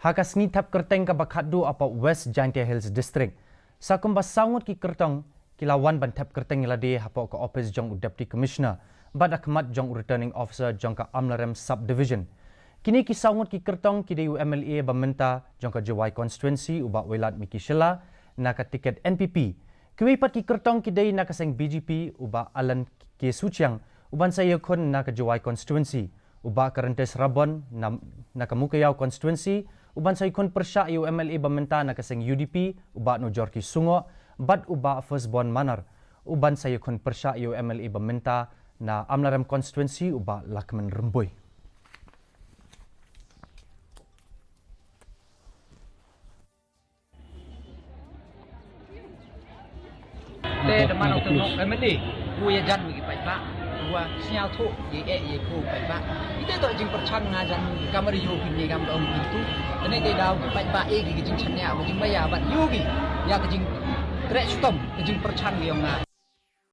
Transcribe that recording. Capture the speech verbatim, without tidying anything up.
Ha ka sngi thep kyrteng kaba khatduh hapoh West Jaintia Hills District, sa kumba saw ngut ki kyrtong ki la wan ban thep kyrteng ïa lade hapoh ka ophis jong u Deputy Commissioner bad ha khmat jong u Returning Officer jong ka Amlarem Sub Division. Kine ki saw ngut ki kyrtong ki dei u M L A ba mynta jong ka Jowai Constituency u Bah Wailadmiki Shylla na ka tiket N P P. Kiwei pat ki kyrtong ki dei na ka seng B J P u Bah Alan K Suchiang u ban sa ïakhun na ka Jowai Constituency, u Bah Karantes Rabon na, na ka Mowkaiaw Constituency u ban sa ïakhun pyrshah ïa u M L A ba mynta na ka seng U D P u Bah Nujorki Sungoh, bad u Bah Firstborn Manar u ban sa ïakhun pyrshah ïa u M L A ba mynta na Amlarem Constituency u Bah Lahkmen Rymbui. Te da man u tyngnuk M L A u ïa jan wi ki paidbah, u ïa sñiawthuh ïa eh ïa ko paidbah. Ite to jingpyrchang nga jan kamar ïa u pynïaid kam da ong pintu. Tene te daw ki paidbah eh ki jingchania, ki jingmaya bad ïa ki ïa ki jingtreh shutom ki jingpyrchang ïa nga.